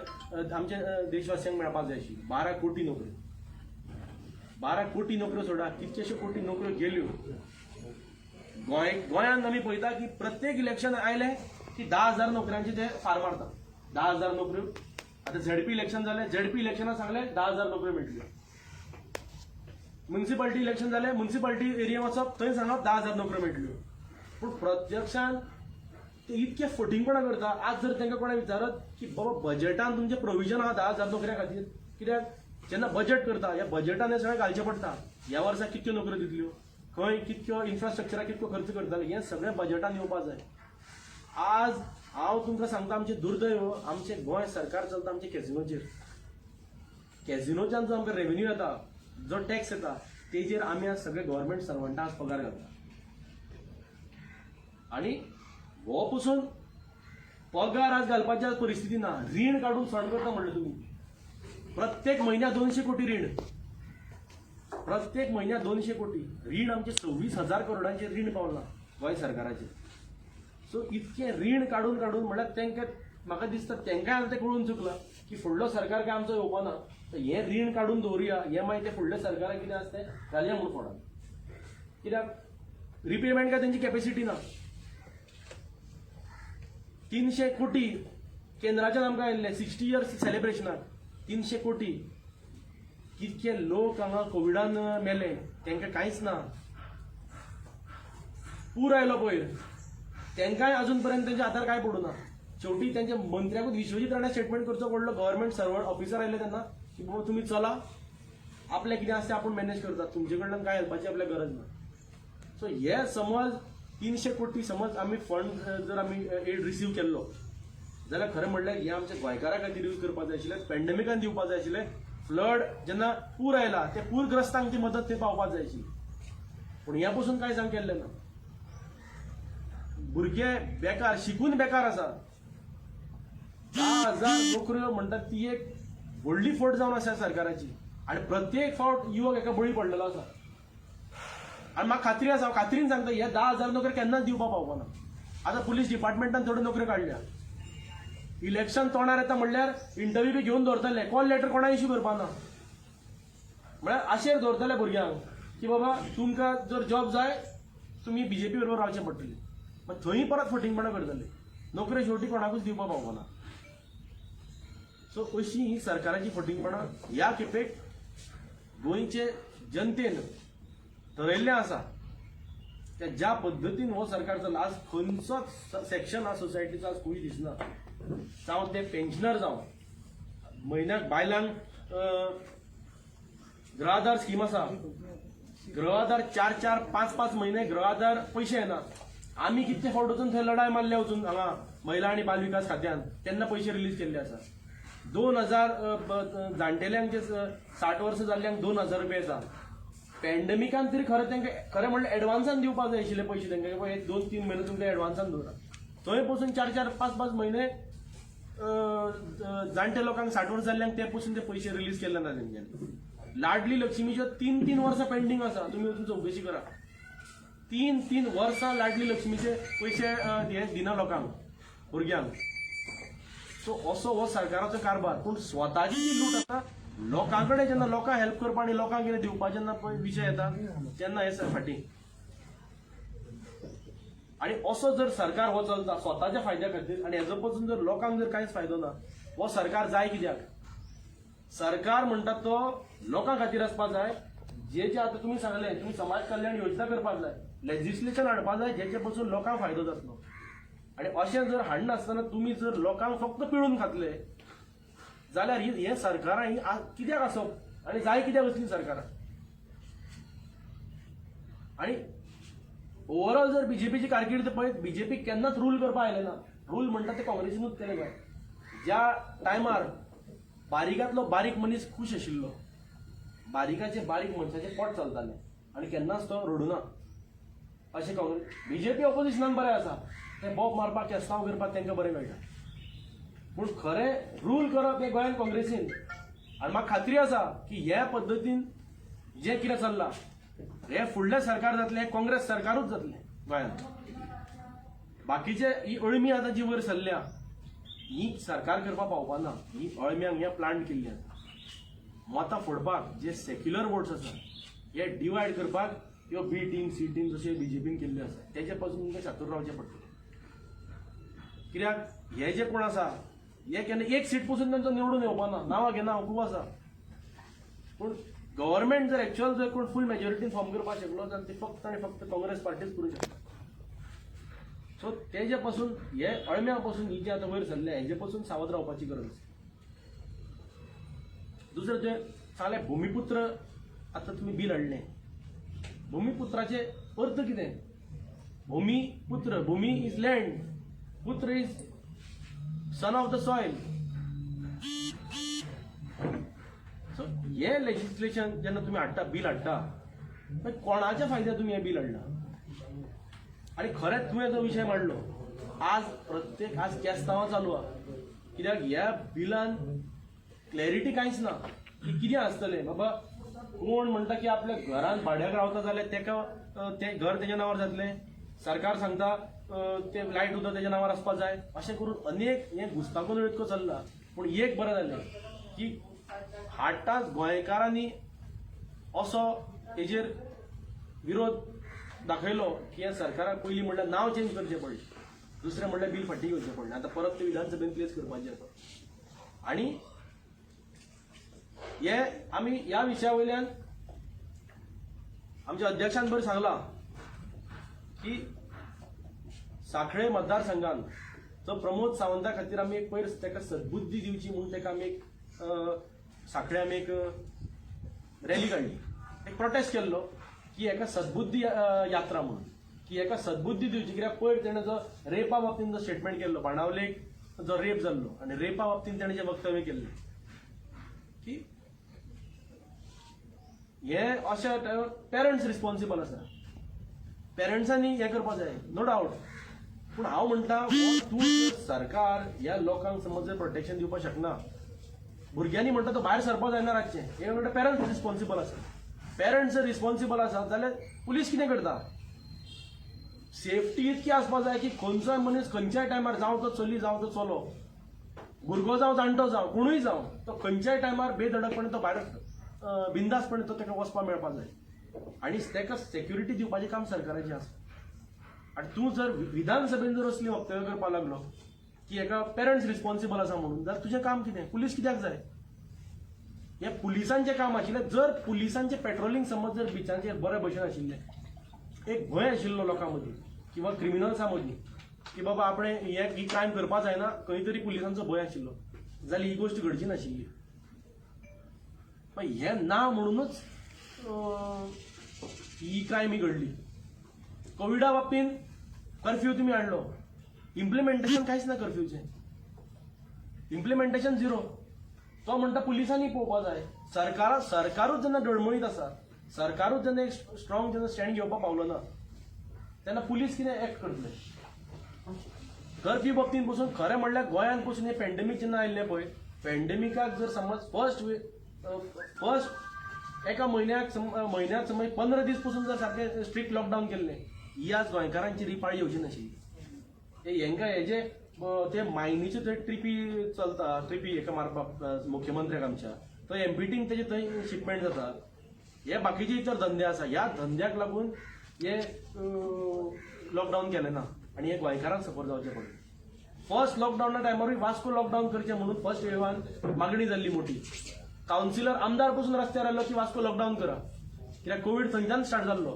आमच्या देशवासियांक मेळपाक जाय आशिल्ल्यो. 12 कोटी नोकऱ्यो, 12 कोटी नोकऱ्यो सोडा, कितक्योश्यो कोटी नोकऱ्यो गेल्यो. गोंयांत आमी पळयता की प्रत्येक इलेक्शन आयलें की 10,000 नोकऱ्यांचे ते फार मारता. 10,000 नोकऱ्यो. आतां झेडपी इलेक्शन जालें, झेडपी इलेक्शनाक सांगलें 10,000 नोकऱ्यो मेळटल्यो. म्युनिसिपालिटी इलेक्शन जालें, म्युनिसिपालिटी एरिया वचप थंय सांगप 10,000 नोकऱ्यो मेळटल्यो. पूण प्रत्यक्षान ते इतके फटींगपणां करता. आज जर तांकां कोणा विचारत की बाबा बजेटान तुमचें प्रोविजन आहा 10,000 नोकऱ्यां खातीर, कित्याक जेन्ना बजेट करता ह्या बजेटान हें सगळें घालचें पडटा. ह्या वर्सा कितक्यो नोकऱ्यो दितल्यो, खंय कितक्यो इन्फ्रास्ट्रक्चराक कितको खर्च करताले, हें सगळें बजेटान येवपा जाय. आज हांव तुमकां सांगता, आमचें दुर्दैव, आमचें गोंय सरकार चलता आमच्या कॅझिनोचेर. कॅझिनोच्यान जो आमकां रेवेन्यू येता, जो टॅक्स येता, तेजेर आमी आज सगळे गव्हर्मेंट सर्वंटां आज पगार घालता. आनी हो पसून पगार आज घालपाची आज परिस्थिती ना. रीण काडून सण करता म्हणलें तुमी, प्रत्येक म्हयन्याक 200 कोटी रीण, प्रत्येक म्हयन्याक 200 कोटी रीण. आमचें 26,000 करोडांचें रीण पावलां गोंय सरकाराचें. सो इतकें रीण काडून काडून म्हणल्यार तांकां म्हाका दिसता तांकांय आतां तें कळून चुकलां की फुडलो सरकार काय आमचो येवपा ना, तर हें रीण काडून दवरुया, हें मागीर तें फुडल्या सरकाराक कितें आसा तें घालया म्हूण फोडान. कित्याक रिपेमेंट काय तेंची कॅपेसिटी ना. 300 कोटी केंद्राच्यान आमकां आयिल्ले 60 इयर्स सेलिब्रेशनाक 300 कोटी. कितके लोक हांगा कोविडान मेले, तांकां कांयच ना. पूर आयलो पयर, तांकांय अजून पर्यंत तेंच्या हातार कांय पडूं ना. शेवटी तेंच्या मंत्र्याकूच विश्वजीत राणे स्टेटमेंट करचो पडलो, गव्हर्मेंट सर्वंट ऑफिसर आयले तेन्ना की बाबा तुमी चला, आपलें कितें आसा तें आपूण मॅनेज करता, तुमचे कडल्यान कांय हेल्पाची आपल्याक गरज ना. सो हे समज 300 कोटी समज आमी फंड जर आमी एड रिसीव केल्लो जाल्यार खरें म्हणल्यार हें आमच्या गोंयकारां खातीर यूज करपाक जाय आशिल्लें, पेंडेमिकान दिवपाक जाय आशिल्लें. फ्लड जेन्ना पूर आयला ते पूरग्रस्तांक ती मदत थंय पावपाक जाय आशिल्ली, पूण ह्या पसून कांय जावंक केल्लें ना. भुरगे बेकार, शिकून बेकार आसा. 10,000 नोकऱ्यो म्हणटात ती एक व्हडली फट जावन आसा सरकाराची, आनी प्रत्येक फावट युवक एका बळी पडलेलो आसा. आनी म्हाका खात्री आसा, हांव खात्रीन सांगता, हे 10,000 नोकऱ्यो केन्नाच दिवपाक पावपा ना. आतां पुलीस डिपार्टमेंटान थोड्यो नोकऱ्यो काडल्या, इलेक्शन तोंडार येता म्हणल्यार इंटरव्यू बी घेवन दवरतले, कॉल लेटर कोणाक इश्यू करपा ना. म्हळ्यार आशेर दवरतले भुरग्यांक की बाबा तुमकां जर जॉब जाय तुमी बीजेपी बरोबर रावचें पडटलें. मागीर थंय परत फटींगपणां करतले, नोकऱ्यो शेवटी कोणाकूच दिवपाक पावना. सो अशी ही सरकाराची फटींगपणां ह्या खेपेक गोंयचे जनतेन ठरयल्लें आसा. त्या ज्या पद्दतीन हो सरकार चल्ला, आज खंयचोच सेक्शन आहा सोसायटीचो आज खूंय दिसना. जावं ते पेन्शनर जावं, म्हयन्याक बायलांक गृहाधार स्कीम आसा, गृहाधार 4 4 5 5 म्हयने गृहाधार पयशे येना. आमी कितले फावट वचून थंय लढाय मारल्या वचून हांगा महिला आनी बाल विकास खात्यान, तेन्ना पयशे रिलीज केल्ले आसा. 2,000 जाणटेल्यांक जे 60 वर्सां जाल्ल्यांक 2,000 रुपया येता. पॅन्डेमिकान तरी खरें तांकां खरें म्हणल्यार एडवान्सान दिवपाक जाय आशिल्ले पयशे तांकां, हे 2-3 म्हयने तुमकां एडवान्सान दवरा. थंय पसून 4 4 5 5 म्हयने जाणटे लोकांक 60 वर्सां जाल्ल्यांक ते पसून ते पयशे रिलीज केल्ले ना तेंच्यांनी. लाडली लक्ष्मीच्यो 3 3 वर्सां पेंडींग आसा, तुमी वचून चवकशी करा. 3 3 वर्सां लाडली लक्ष्मीचे पयशे हे दिना लोकांक, भुरग्यांक. सो असो हो सरकाराचो कारभार. पूण स्वताची जी लूट आसा लोकां कडेन, जेन्ना लोकांक हेल्प करपा आनी लोकांक कितें दिवपाचें जेन्ना पळय विशय येता तेन्ना हे फाटीं. आनी असो जर सरकार हो चलता स्वताच्या फायद्या खातीर आनी हेजो पसून जर लोकांक जर कांयच फायदो ना, हो सरकार जाय कित्याक? सरकार म्हणटा तो लोकां खातीर आसपाक जाय. जे जे आतां तुमी सांगलें, तुमी समाज कल्याण योजना करपाक जाय, लेजिस्लेशन हाडपाक जाय जेचे पसून लोकांक फायदो जातलो. आनी अशें जर हाडनासतना तुमी जर लोकांक फक्त पिळून खातले जाल्यार हे सरकारां ही कित्याक आसप आनी जाय कित्याक असलीं सरकारां? आनी ओवरऑल जर बीजेपीची कारकीर्द पळयत, बीजेपी केन्नाच रूल करपाक आयलें ना. रूल म्हणटा ते काँग्रेसीनूच केलें गोंय. ज्या टायमार बारीकांतलो बारीक मनीस खूश आशिल्लो, बारीकाचे बारीक मनशाचें पोट चलतालें आनी केन्नाच तो रडुना. अशें काँग्रेस बीजेपी ऑपोजिशनान बरें आसा, ते बोब मारपाक केस्तांव करपाक तांकां बरें मेळटा, पूण खरें रूल करप हें गोंयांत काँग्रेसीन. आनी म्हाका खात्री आसा की ह्या पद्दतीन जें कितें चल्लां हें फुडलें सरकार जातलें, हें काँग्रेस सरकारूच जातलें गोंयांत. बाकीचे ही अळमी आतां जी वयर सरल्या ही सरकार करपाक पावपा ना. ही अळम्यांक हे प्लांट केल्ली आसा मतां फोडपाक, जे सेक्युलर वोट्स आसा हे डिवायड करपाक ह्यो बी टीम सी टीम जशें बीजेपीन केल्ल्यो आसा तेजे पासून तुमकां शातूर रावचें पडटलें. कित्याक हे जे कोण आसा हे केन्ना एक सीट पसून तांचो निवडून येवपा ना, नांवां घेना हांव, खूब आसा. पूण गव्हर्मेंट जर एक्चुअल जर कोण फूल मेजॉरिटीन फॉर्म करपाक शकलो जाल्यार ती फक्त आनी फक्त काँग्रेस पार्टीच करूं शकता. सो तेजे पासून हे अळम्या पासून ही जे आतां वयर सरल्या हेजे पासून सावध रावपाची गरज आसा. दुसरें तुवें सांगलें भुमिपुत्र, आतां तुमी बील हाडलें. भुमिपुत्राचे अर्थ कितें? भुमिपुत्र, भुमी is land, पुत्र is son of the soil. So हे लेजिस्लेशन जेन्ना तुमी हाडटा, बील हाडटा, मागीर कोणाच्या फायद्याक तुमी हें बील हाडलां? आनी खरेंच तुवें जो विशय मांडलो, आज प्रत्येक आज केस्तांवां चालू आहा, कित्याक ह्या बिलान क्लॅरिटी कांयच ना की कितें आसतलें. बाबा कोण म्हणटा की आपल्या घरान भाड्याक रावता जाल्यार तेका तें घर तेज्या नांवार जातलें, सरकार सांगता तें लायट उदक तेज्या नांवार आसपा जाय. अशें करून अनेक हें घुस्पागोंदळ इतको चल्ला. पूण एक बरें जालें की हाडटाच गोंयकारांनी असो हेजेर विरोध दाखयलो की ह्या सरकाराक पयलीं म्हणल्यार नांव चेंज करचें पडलें, दुसरें म्हणल्यार बील फाटीं घेवचें पडलें. आतां परत तें विधानसभेन प्लेस करपाचें आसा. आनी हे आमी ह्या विशया वयल्यान आमच्या अध्यक्षान बरें सांगलां की साखळे मतदारसंघान जो प्रमोद सावंता खातीर आमी एक पयर ताका सद्बुद्धी दिवची म्हूण ताका आमी एक साखळे आमी एक रॅली काडली, एक प्रोटेस्ट केल्लो की एका सद्बुद्धी यात्रा म्हणून, की एका सद्बुद्धी दिवची. कित्याक पयर तेणें जो रेपा बाबतीन जो स्टेटमेंट केल्लो, बाणावलेक जो रेप जाल्लो आनी रेपा बाबतीन तेणें जें वक्तव्य केल्लें की हे अशा पेरंट्स रिस्पॉन्सिबल आसा, पेरंट्सांनी हें करपाक जाय, नो डावट. पूण हांव म्हणटा तूं सरकार ह्या लोकांक समज जर प्रोटेक्शन दिवपाक शकना, भुरग्यांनी म्हणटा तो भायर सरपाक जायना रातचें, हें म्हणटा पेरंट्स रिस्पॉन्सिबल आसा. पेरंट्स जर रिस्पॉन्सिबल आसा जाल्यार पुलीस कितें करता? सेफ्टी इतकी आसपाक जाय की खंयचोय मनीस खंयच्याय टायमार, जावं तो चली जावं तो चलो, भुरगो जावं जाणटो जावं कोणूय जावं, तो खंयच्याय टायमार बेधडकपणे तो भायर बिंदासपणे तो ताका वचपाक मेळपाक जाय आनी ताका सेक्युरिटी दिवपाचें काम सरकाराचें आसा. आनी तूं जर विधानसभेन जर असली वक्तव्य करपाक लागलो की एका पेरंट्स रिस्पॉन्सिबल आसा म्हणून, जाल्यार तुजें काम कितें? पुलीस कित्याक जाय? हें पुलिसांचें काम आशिल्लें. जर पुलिसांचें पेट्रोलिंग समज जर बिचांचेर बरे भशेन आशिल्लें, एक भंय आशिल्लो लोकां मदीं किंवा क्रिमिनल्सां मदीं की बाबा आपणें हे ही क्रायम करपा जायना, खंय तरी पुलिसांचो भंय आशिल्लो जाल्यार ही गोश्ट घडची नाशिल्ली. हें ना म्हणूनच ही क्रायम ही घडली. कोविडा बाबतींत कर्फ्यू तुमी हाडलो, इम्प्लिमेंटेशन कांयच ना, कर्फ्यूचें इम्प्लिमेंटेशन झिरो. तो म्हणटा पुलिसांनी पळोवपा जाय. सरकारूच जेन्ना डळमळीत आसा, सरकारूच जेन्ना एक स्ट्रॉंग जेन्ना स्टँड घेवपाक पावलो ना, तेन्ना पुलीस कितें एक्ट करतले? कर्फ्यू बाबतींत पसून खरें म्हणल्यार गोंयांत पसून हें पेंडेमीक जेन्ना आयिल्लें पळय, पेंडेमिकाक जर समज फर्स्ट एका म्हयन्याक म्हयन्याक समज 15 दीस पसून जर सारकें स्ट्रिक्ट लॉकडावन केल्लें, ही आज गोंयकारांची रिपाळी येवची नाशिल्ली. हेंकां हे जे ते मायनीचे ते ट्रिपी चलता, ट्रिपी हेका मारपाक मुख्यमंत्र्याक आमच्या तो एमपीटीन तेजे थंय शिपमेंट जाता. हे बाकीचे इतर धंदे आसा, ह्या धंद्याक लागून हे लॉकडावन केलें ना आनी हे गोंयकारांक सफर जावचें पडलें. फर्स्ट लॉकडावना टायमारूय वास्को लॉकडावन करचें म्हणून फर्स्ट वेवान मागणी जाल्ली मोठी. कावन्सिलर आमदार पसून रस्त्यार आयलो की वास्को लॉकडावन करा, कित्याक कोवीड थंयच्यान स्टार्ट जाल्लो.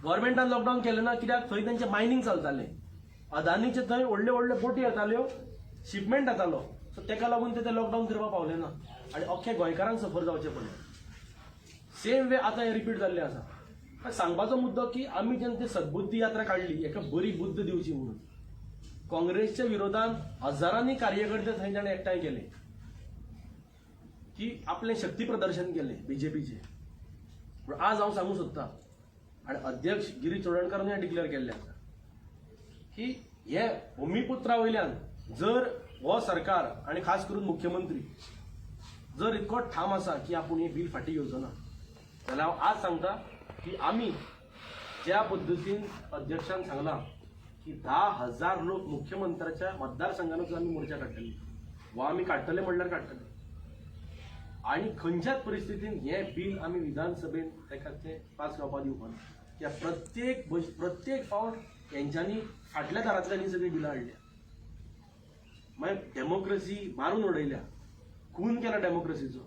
गव्हर्मेंटान लॉकडावन केलें ना कित्याक थंय तेंचें मायनींग चलतालें, अदानीचे थंय व्हडल्यो व्हडल्यो बोटी येताल्यो, शिपमेंट जातालो, सो तेका लागून ते लॉकडावन करपाक पावले ना आनी अख्ख्या गोंयकारांक सफर जावचें पडलें. सेम वे आतां हें रिपीट जाल्लें आसा. सांगपाचो मुद्दो की आमी जेन्ना ती सद्बुद्धी यात्रा काडली एका बरी बुद्द दिवची म्हणून, काँग्रेसच्या विरोधात हजारांनी कार्यकर्ते थंय ताणें एकठांय केले की आपलें शक्ती प्रदर्शन केलें बीजेपीचें. पूण आज हांव सांगूंक सोदतां आनी अध्यक्ष गिरीश चोडणकारान हें डिक्लेअर केल्लें आसा की हे भुमिपुत्रा वयल्यान जर हो सरकार आनी खास करून मुख्यमंत्री जर इतको ठाम आसा की आपूण हें बील फाटीं घेवचो ना जाल्यार हांव आज सांगता की आमी ज्या पद्दतीन अध्यक्षान सांगलां की 10,000 लोक मुख्यमंत्र्याच्या मतदारसंघानूच आमी मोर्चा काडटले वा आमी काडटले म्हणल्यार काडटले आनी खंयच्याच परिस्थितीन हें बील आमी विधानसभेन ताका तें पास जावपाक दिवपा ना. त्या प्रत्येक फावट हेंच्यांनी फाटल्या दारांतल्यान ही सगळीं बिलां हाडल्या, मागीर डेमोक्रेसी मारून उडयल्या, खून केला डेमोक्रेसीचो.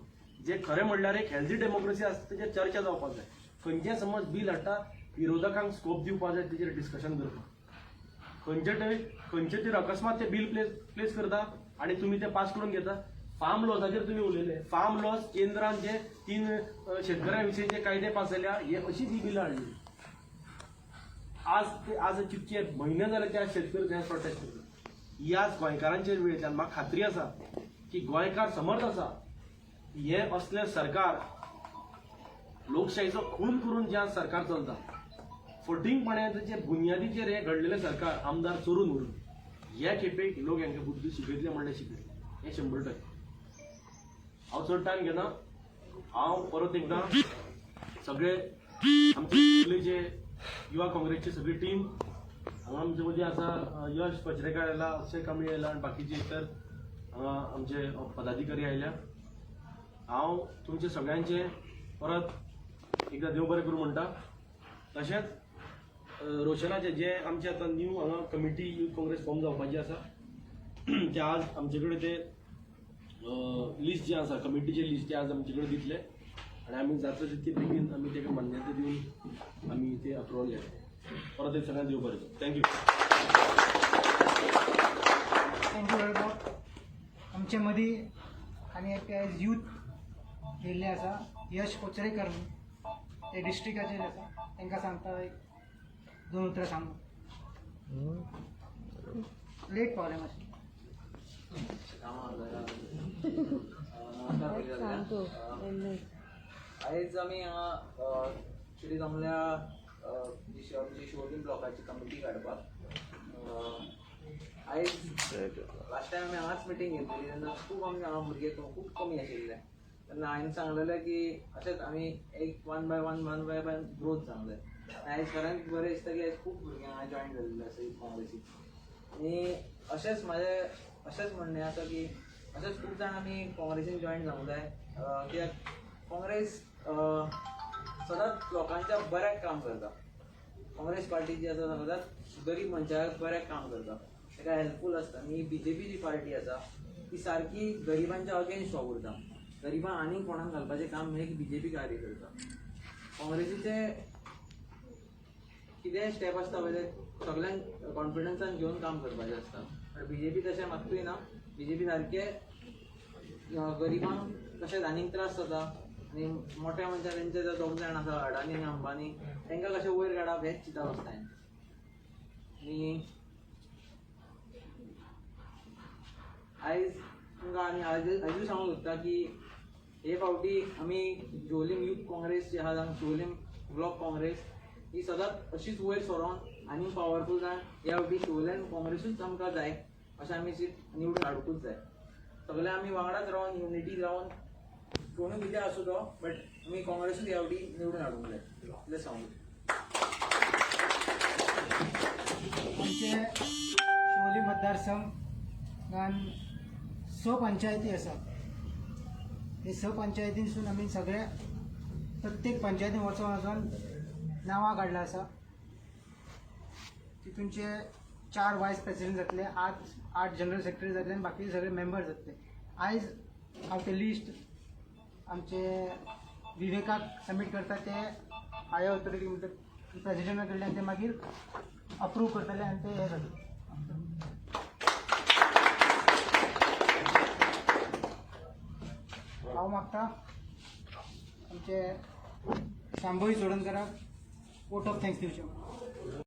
जे खरें म्हणल्यार एक हेल्दी डेमोक्रेसी आसता तेजेर चर्चा जावपाक जाय. खंयचें समज बील हाडटा विरोधकांक स्कोप दिवपाक जाय तेजेर डिस्कशन करपाक. खंयचे तरी अकस्मात ते बील प्लेस करता आनी तुमी ते पास करून घेता. फार्म लॉसाचेर तुमी उलयले, फार्म लॉस केंद्रान जे 3 शेतकऱ्यां विशीं जे कायदे पास जाल्या हे अशीच ही बिलां हाडली. आज कितके म्हयने जाले त्या शेतकरी थंय प्रोटेस्ट करता. ही आज गोंयकारांचेर वेळ येतली आनी म्हाका खात्री आसा की गोंयकार समर्थ आसा हे असलें सरकार लोकशाहीचो खून करून जें आज सरकार चलता, फटींगपणाचे बुन्यादीचेर हें घडलेलें सरकार आमदार चोरून व्हरून ह्या खेपेक लोक हांकां बुद्दी शिकयतले म्हणल्यार शिकयतले, हें 100%. हांव चड टायम घेना. हांव परत एकदां सगळे आमचे जे युवा काँग्रेसची सगळी टीम हांगा आमचे मदीं आसा, यश पचरेकार आयला, अक्षय कांबळी आयला आनी बाकीचे इतर हांगा आमचे पदाधिकारी आयल्या. हांव तुमचे सगळ्यांचे परत एकदां देव बरें करूं म्हणटा. तशेंच रोशनाचे जे आमचे आतां न्यू हांगा कमिटी यूथ काँग्रेस फॉर्म जावपाची आसा ते आज आमचे कडेन ते लिस्ट जें आसा कमिटीचें लिस्ट तें आज आमचे कडेन दितले आनी आमी जाता तितके बेगीन आमी ताका मान्यता दिवन आमी ते अप्रुवल घेतले. परत एक सगळ्यांक देव बरें करूं. Thank you. Thank you वेळबाब. आमचे मदीं आनी एक एज यूथ येयल्ले आसा यश कोचरेकर म्हणून, ते डिस्ट्रिक्टाचेर आसा, तांकां सांगता एक 2 उतरां सांगू. लेट पावले मातशें. आयज आमी हांगा ऍक्च्युली जमल्या आमची शिवोलीम ब्लॉकाची कमिटी काडपाक. आयज लास्ट टायम आमी हांगाच मिटींग घेतलेली तेन्ना खूब आमचे हांगा भुरगे खूब कमी आशिल्ले. तेन्ना हांवें सांगलेलें की अशेंच आमी एक 1 by 1 1 by 1 growth जावंक जाय. आयज खरेंच बरें दिसता की आयज खूब भुरगे हांगा जॉयन जाल्ले आसा यूथ काँग्रेसीक. आनी अशेंच म्हाजें अशेंच म्हणणें आसा की अशेंच खूब जाण आमी काँग्रेसीन जॉयन जावंक जाय, कित्याक काँग्रेस सदांच लोकांच्या बऱ्याक काम करता. काँग्रेस पार्टी जी आसा सदांच गरीब मनशाक बऱ्याक काम करता, ताका हेल्पफूल आसता. आनी बीजेपी जी पार्टी आसा ती सारकी गरिबांच्या अगेन्स्ट वावुरता, गरिबांक आनीक कोणाक घालपाचें काम हें बीजेपी कार्य करता. काँग्रेसीचे कितेंय स्टेप आसता पळय ते सगल्यांक कॉन्फिडन्सान घेवन काम करपाचें आसता, बट बीजेपी तशें मात्तूय ना. बीजेपी सारकें गरिबांक कशें आनीक त्रास जाता आनी मोठ्या मनशां तेंचे जे दोग जाण आसा अडानी आनी अंबानी तांकां कशें वयर काडप हेंच चिंतप आसता हेंचें. आनी आयज तुमकां आनी आयजूय सांगूंक सोदता की हे फावटी आमी शिवोलीम यूथ काँग्रेस जी आसा, शिवोलीम ब्लॉक काँग्रेस ही सदांच अशीच वयर सरोन आनी पावरफूल जावन ह्या फावटी शिवोलेम काँग्रेसूच आमकां जाय अशें आमी निवडून हाडुंकूच जाय. सगळे आमी वांगडाच रावन युनिटी रावन कोणूय कितें आसूं तो, बट आमी काँग्रेसूच ह्या फावटी निवडून हाडूंक जाय इतलें सांगूंक. आमचे शिवोली मतदारसंघान 6 पंचायती आसा. हे 6 पंचायतींसून आमी सगळे प्रत्येक पंचायतीन वचोन वचोन नांवां काडलां आसा. तितूनचे 4 वायस प्रेसिडेंट जातले, 8 जनरल सेक्रेटरी जातले आनी बाकीचे सगळे मेंबर जातले. आयज हांव ते लिस्ट आमचे विवेकाक सबमीट करता, ते हायर ऑथॉरिटी म्हणटा प्रेसिडेंटा कडल्यान ते मागीर अप्रूव करतले आनी ते हें जातलें. हांव मागता आमचे शांबोई चोडणकराक वोट ऑफ thanks दिवचें.